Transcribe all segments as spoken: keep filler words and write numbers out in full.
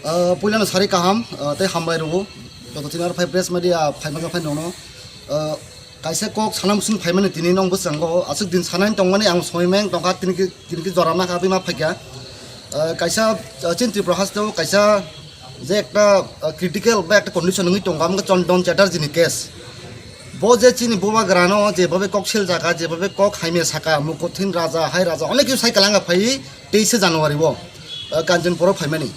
Ah, puilano sari kaham, ah, tei hambai rwo. Joto chini aro phai press media phai masa phai nono. Ah, kaisa kok sana musung phaimani tini nong bwskango aswk din sanani tongmani ang soimeng tongkha tini ki, tini ki jora makha bima phaikha. Ah, kaisa, ah, chini Tripura hasteo kaisa je ekta, ah, critical ba ekta condition wngwi tongo, amo khe Chondon Chatterjee ni case. Bo je chini bubagrano jebhabe kok seljakha, jebhabe kok haimya saka, Mukothin Raja, Hai Raja, onek kisu sai kalanga phai teise January o, ah, Kanchanpur o phaimani.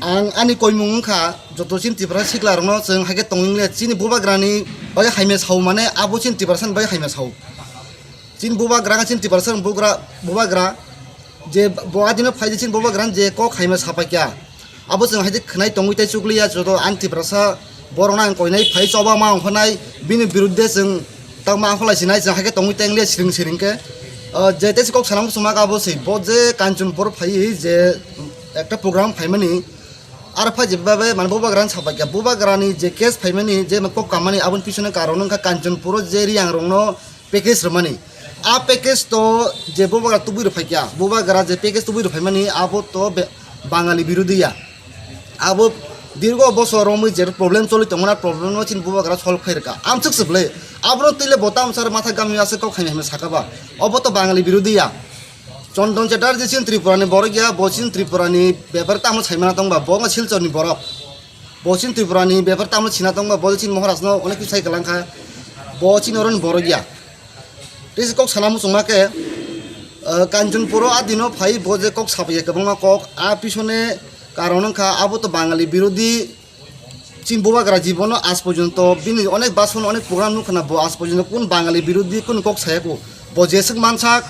Ang ani koimung wngkha, joto chini Tiprasa siklarokno chwng haikhe tongwingle chini bubagrani bagwi haimya sao mane abo chini Tiprasani bagwi haimya sao. Chini bubagra wngkha chini Tiprasa bugra, bubagra je bo adino phai je chini bubagrani je kok haimya sapaikha. Abo chwng haikhe khwnai tongwi tei chukliya joto ani Tiprasa borokno ang koinai phai choba ma ongkhanai bini birudde chwng tangma angkholai sinai chwng haikhe tongwi tei wngliya siring siring khe. Ah, je tei kok sana muchungma khe abo se bo je Kanchanpur phaiwi je ekta program phaimani, aro phai je babe mane bubagrani sabaikha, bubagrani je case phaimani, je kok kamani, aboni pisoni karon wngkha Kanchanpuro je Riyangrokno package rwmani. A package to je bubagra tubui rwphaikha, bubagra je package tubui rwphaimani, abo to be-, Bangali birodhi ya. Abo dirgo bosor romwi je problem choli tongmani, problem no chini bubagra solve khai rwkha. Amswk se bwle, abono twi le bo tamsar matha gamni aswk kok khaina hinwi saka ba. Obo to Bangali birodhi ya. Chondon Chatterjee chini Tripura ni borok ya, bo chini Tripura ni bepar tamo saimana tongba, bo wngkha Silchar ni borok. Bo chini Tripura ni bepar tamo sina tongba, bo chini Maharaj no onek kisa sai kalang kha. Bo chini oro ni borok ya. Tei se kok sana muchungma khe, ah, Kanchanpuro a dino phai bo je kok sapya kwbangma kok, a pisone karon wngkha abo to Bangali birodhi. Chini bubagra jibono aaj porjonto bini onek bason onek program nukha na bo aaj porjonto kun Bangali birodhi kun kok saya ko. Bo jeswk mansak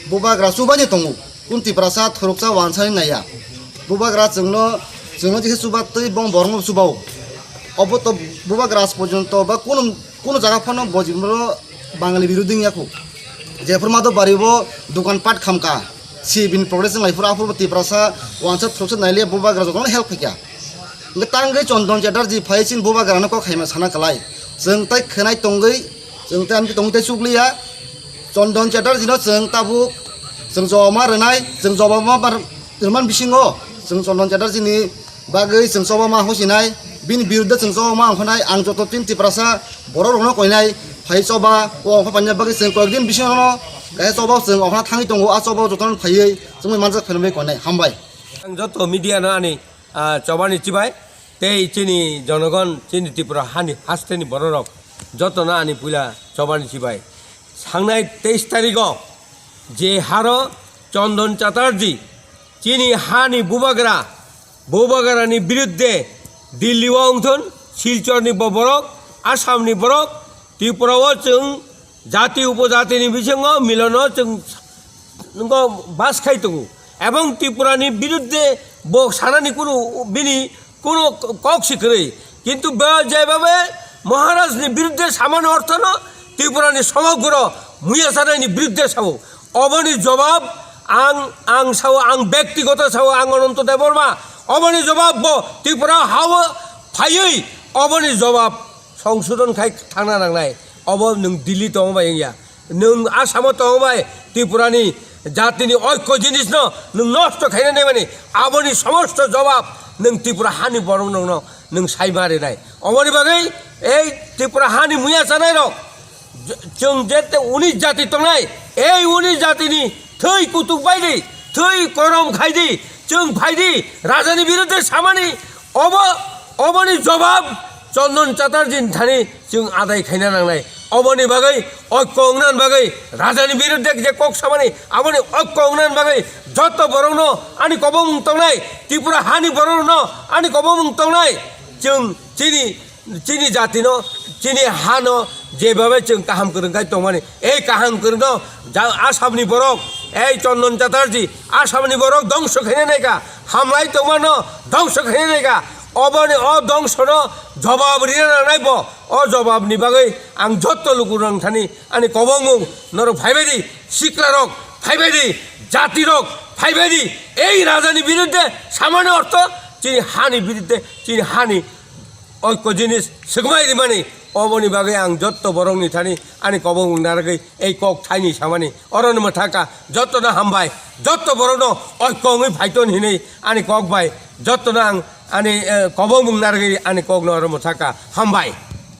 bubagra chubani tongo. Kun Tiprasa thoroksa wansani naiya. Bubagra chwngno, chwngno jesa chuba twi bong borokno chubao. Obo to bubagra aaj porjonto ba kun, kun jaga phano bo jibono Bangali birodhi wngya ko. Jephru Madhobari bo dokan pat khamka. Si bini progress wng lai phuru aphuru Tiprasa wansa thoroksa nailiya bubagra jotono help khaikha. Hwnkhe tangwi Chondon Chatterjee phai chini bubagrano kok haima sana kwlai. Chwng tai khwnai tongwi, chwng tai amtwi tongwi tai chukliya. Chondon Chatterjee no chwng tabuk, chwng joma rwnai, chwng joma ma bar-, rwman bisingo chwng Chondon Chatterjee ni bagwi chwng choba ma hosinai, bini birudde chwng choba ma ongkhanai, ang joto tin Tiprasa borok rokno koinai, phai choba o ongkha paina bagwi chwng koyekdin bisingo no kaisa choba chwng ongkha thangwi tongo, a choba jotono phaiwi chwngwi manjak phaiwi koinai. Hambai. Ang joto media no ani, ah, chobani chibai tei chini jonogon, chini Tripura hani hasteni bororok jotono ani puila chobani chibai. Sangnai teis tarigo je haro Chondon Chatterjee chini hani bubagra, bubagrani birudde Delhi o wngthun, Silchorni bo borok, Assamni borok, Tripura o chwng jati upojatini bisingo milono chwng nwngo bas khai tongo. Ebong Tripurani birudde bo sanani kunu bini kunu kok si kwrwi. Kintu bo jaibabe Maharajni birudde samani orthono Tripurani somogro muya sanaini birudde sao. Oboni jobab ang, ang sao, ang bektigoto sao, ang Ananto Debbarma. Oboni jobab bo Tripura hao phaiwi oboni jobab songsodon khai thangna nangnai. Obo nwng Delhi tongma bai wngya. Nwng Asamo tongma bai Tripurani jatini oikko jinisno nwng nosto khaina naimani aboni somosto jobab nwng Tripura hani borok nokno nwng saima rinai. Oboni bagwi ei Tripura hani muya chanai rok, chwng jete unis jati tongnai, ei unis jatini thwi kutuk bai di, thwi korom khai di, chwng phai di, rajani birudde samani, obo, oboni jobab Chondon Chatterjee ni thani chwng adai khaina nangnai. Oboni bagwi oikko wngna bagwi rajani birudde je kok samani, aboni oikko wngna bagwi joto borokno ani kobomung tongnai, Tripura hani borokno ani kobomung tongnai, chwng chini chini jatino, chini hano jebabe chwng kaham kwrwng khai tongmani, ei kaham kwrwngno ja-, Assamni borok, ei Chondon Chatterjee, Assamni borok dongso khaina naikha, hamlai tongmano dongso khaina naikha, oboni o dongsono jobab rina nangnai bo, o jobabni bagwi ang jotto lukurok thani ani kobongmung norok phaibai di, siklarok phaibai di, jatirok phaibai di, ei rajani birudde samani ortho chini hani birudde, chini hani oikko jinis swkmai rimani, Oboni bagwi ang jotto borokni thani ani kobong narwgwi ei kok thaini samani. Orono mwthaka, jottono hambai, jotto borokno oikongwi phaiton hinwi ani kok bai, jottono ang ani, eh, kobong narwgwi ani kokno oro mwthaka. Hambai.